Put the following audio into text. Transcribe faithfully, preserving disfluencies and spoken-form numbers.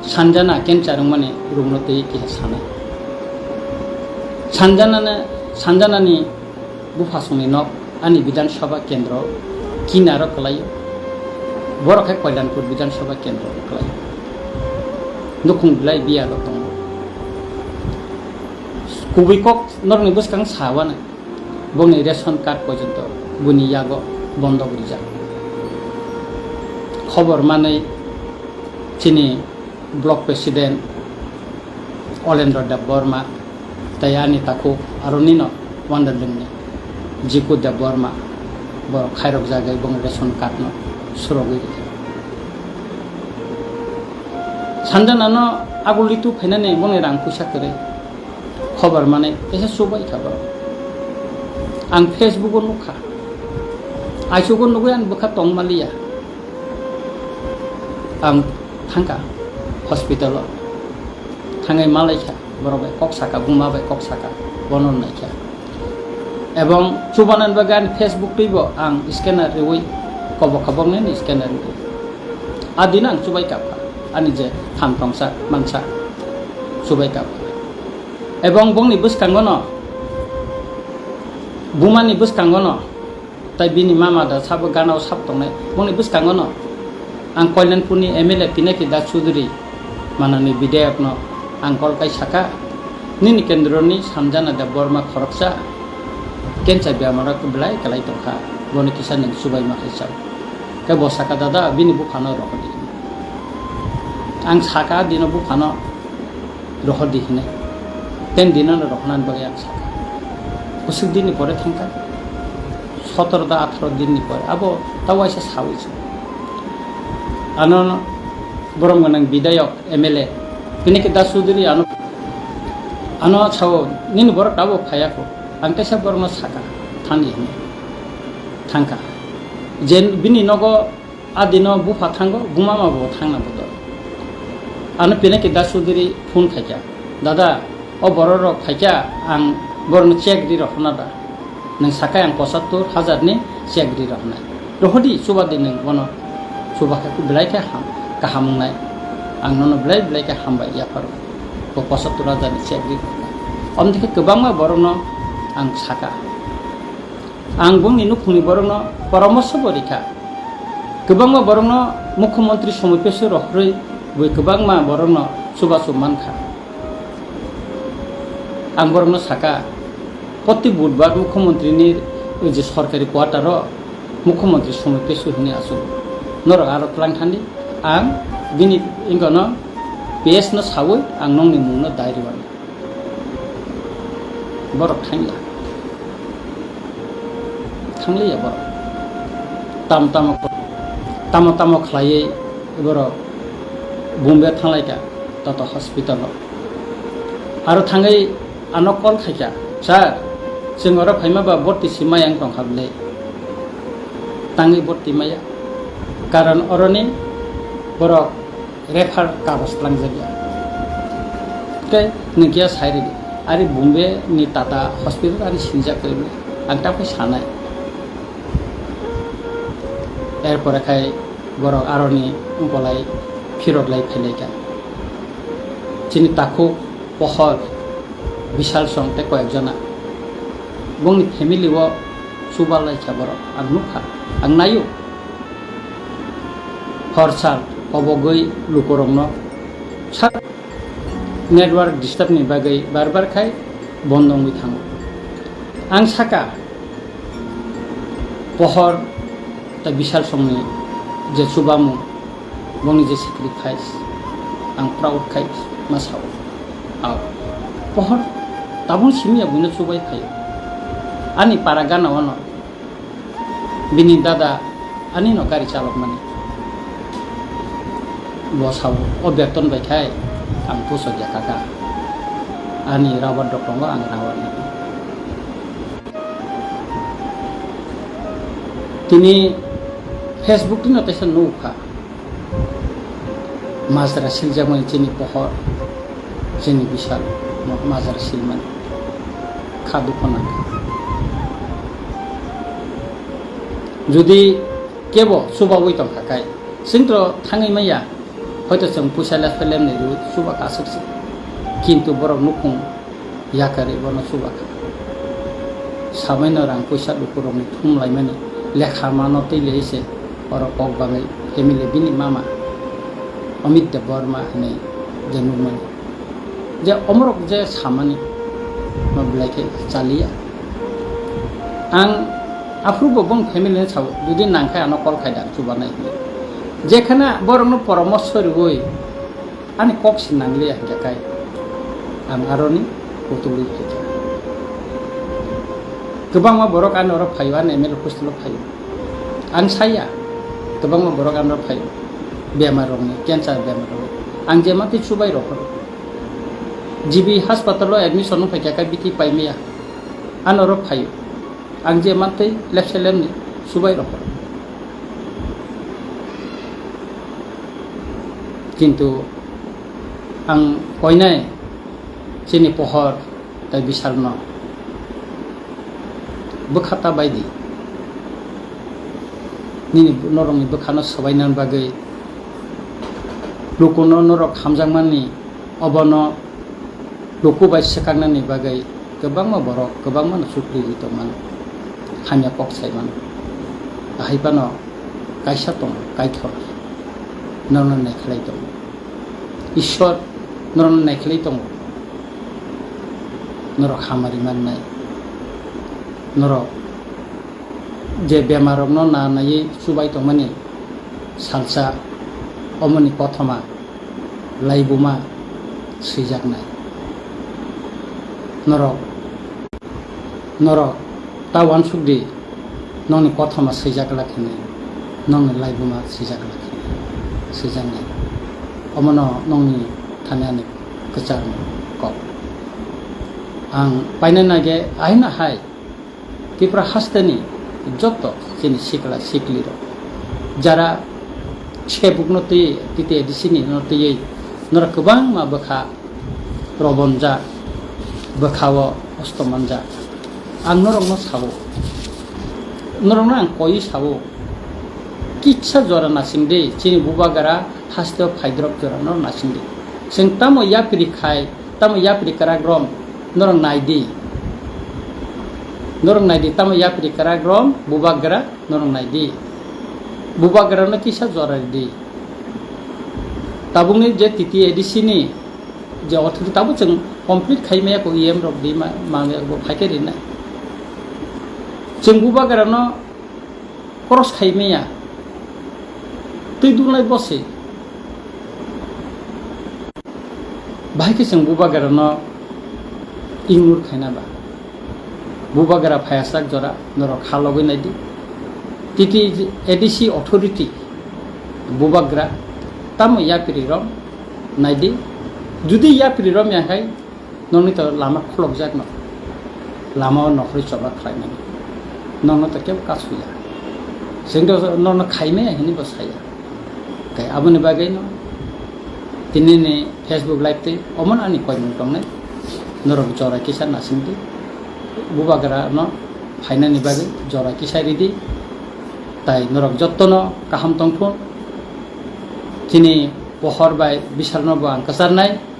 Sanjana cancer wngmani rungno twi kisa sanai. Sanjanana, Sanjanani buphasongni nok ani Bidhan Sabha kendro kinaro kwlaio. Borok khe Koilanpur Bidhan Sabha kendro kwlaio. Nukhung belai biyalo tongo. Kubui kok norokni bwskang sawano. Bongni ration card porjonto buni yago bondok rijak. Khobor manwi chini block president Olendro Debbarma tei ani takhuk aro nino Wanderlingni Jiku Debbarma borok khairokjagwi bongni ration card no surogwi rijak. Sanjanano agullitu phainani bongni rang puisa kwrwi. Khobor manwi kaisa chubai kha borok. Ang Facebook o nukha. Aichugo nugwi ani bwkha tong maliya. Ang thangkha hospital o. Thangwi malaikha borok bai kok saka, buma bai kok saka. Bono naikha. Ebong chubanani bagwi ani Facebook twibo ang scanner riwi kobo kha boknini scanner riwi. A dino ang chubai kapkha. Ani je tham tongsa mansa chubai kapkha. Ebong bongni bwskangono, bumani bwskangono, tai bini mama da sabo ganao sab tongnai, bongni bwskangono ang Koilanpurni M L A Pinaki Das Chudhury manani bidayokno ang kol kai saka, "Nini kendroni Sanjana Debbarma khoroksa cancer bemaro belai kwlai tongkha, bono kisa nwng chubaima hai chao." Khe bo saka, "Dada, bini buphano rohordi." Ang saka dino buphano rohordi hinwi. Ten dinano rohornani bagwi ang sakha. Kusuk dinni pore thangkha. Sotoro da atharo dinni pore. Abo ta waisa sawi se. Ano borom gwnang bidayok M L A. Pinaki Das Chudhury ano, ano sao, "Nini borok abo phayakho." Ang kaisa borokno sakha, "Thani," hinwi. Thangkha. Je bini nogo A dino bupha thango, bumama bo thangna bodol. Ano Pinaki Das Chudhury phone khaikha, "Dada, o borok rok phaikha, ang borokno check ri rohorna da? Nwng sakai ang pochattor hajar ni check ri rohornai. Rohordi, chubadi nwng bono, chuba khe belai khe ham, kaham wngnai. Ang nono belai belai khe hambai yapharo. Bo pochattor hajar ni check ri rohornai." Omni khe kwbangma borokno ang saka. Ang bongni nukhungni borokno poramorsho bo rikha. Kwbangma borokno Mukhyamantri somopeso rohorwi bui kwbangma borokno chubachu mankha. Ang borokno saka, "Proti budbar Mukhyamantrini je sorkari quarter-o Mukhyamantri somopeso hinwi achugo. Norok aro twlang thandi, ang bini wngkano P S no sawi ang nongni mungno dai rwani." Borok thangya. Thangliya borok. Tamo tamo, tamo tamo khlaiwi borok Bombay thanglaikha, tato hospital-o. Aro thangwi ano call khaikha, "Sir, chwng oro phaima ba borti si maya wng tongkha bwle?" Tangwi borti maya. Karon oroni borok refer kagoj twlangjakya. Tei nwng khe sai rwdi, ari Bombay ni Tata hospital ani sinijak kwrwi, ang ta phai sanai. Erpore khai borok aroni wngkolai phirok lai phailaikha. Chini takhuk Pohor, Bishal song tei koyek jona. Bongni family o chubalai kha borok. Ang nukha, ang naio. Hor sal kobogwi lukurokno sak network disturb ni bagwi bar bar khai bondo wngwi thango. Ang saka, Pohor tei Bishal songni je chubamung, bongni je sacrifice, ang proud khai ma sao. Ao, Pohor tabung simi ya buino chubai phaio. Ani para gana ono bini dada ani no gari chalok mani. Bo sao, o beton bai khai ang puso ya kaka. Ani rabar dokongo ang rabar ni. Tini Facebook tino teisa nukha. Majra siljakmani chini Pohor, chini Bishal, majra silmani. Kha dukho nangkha. Jodi kebo chubaui tongkha kai, chwngtro thangwi maya. Hoito chwng puisa le phelemni rwi chuba kha aswk se. Kintu borok nukhung yakarwi bono chuba kha. Samaino rang puisa lukurokni thumlaimani lekha mano twi lei se oro kok bagwi family bini mama Amit Debbarma hinwi je nukmani. Je omorok je samani ma belai khe chaliya. Ang aphuru bo bong family ni sao, jodi nang khe ano call khai da chubanai hinwi. Jekhana borokno poramorsho riwi ani kok se nangliya hinkhe kai ang aroni kutugwi phaikha. Kwbangma borok ani oro phaio, ani M L A hostel o phaio. Ang saya, kwbangma borok ano phaio. Bemar rokni, cancer bemar rok. Ang je matwi chubai rok. G B hospital o admission wng phaikha, kai biti paimaya. Ano oro phaio. Ang je mantwi lepse lemni subai rok. Kintu ang koinai chini pohor tai bisal no bwkha ta bai di. Nini norokni bwkhano swbainani bagwi lukuno norok hamjakmani obono luku bai swkaknani bagwi kwbangma borok kwbangmano chukriwi tongmano, hamya kok saimano. Ahai phano kaisa tongo, Kaitor norokno naikhlai tongo. Ishwar norokno naikhlai tongo. Norok hamari mannai. Norok je bemarrokno nanaiwi chubai tongmani salsa omoni kothoma laibuma swijaknai. Norok, norok ta uansuk di, nokni kothoma swijak glak hinwi, nokni laibuma swijak glak hinwi swijaknai. Omono nokni thani ani kwchar kok. Ang paina nage ahina hai Tripura hasteni joto chini sikla siklirok jara sebukno twi T T A D C ni no twiwi norok kwbangma bwkha robonjak, bwkhao hosto manjak. Ang norokno sao, norokno ang koi sao, kisa jora nasing di, chini bubagra hasteo phaidrop jora no nasing di. Chwng tamo yapri khai, tamo yapri kwrak rom, norok nai di. Norok nai di, tamo yapri kwrak rom, bubagra, norok nai di. Bubagra no kisa jora di. Tabukni je T T A D C ni je authority tabuk chwng complete khai maya ko E M rok di ma, ma bo phaikhe rinai. Chwng bubagra no cross khai maya. Twi dunai bose. Bahai khe chwng bubagra no ignore khaina ba. Bubagra phaiyasak jora norok kha logwi nai di. T T A D C authority bubagra tamo yapri rom nai di. Judi yapri rom ya khai nokni to lama khulokjak no. Lama o nokhorwi choba khlaimani. Nokno to kebo kasu ya. Chwng to nokno khaimaya hinwi bo saya. Tei aboni bagwi no tini ni Facebook live tei omono ani koimung tongnai. Norok jora kisa nasing di. Bubagra no phainani bagwi jora kisa ridi. Tai norok jotto no kaham tongthun. Chini pohor bai bisal no bo ang kwcharnai.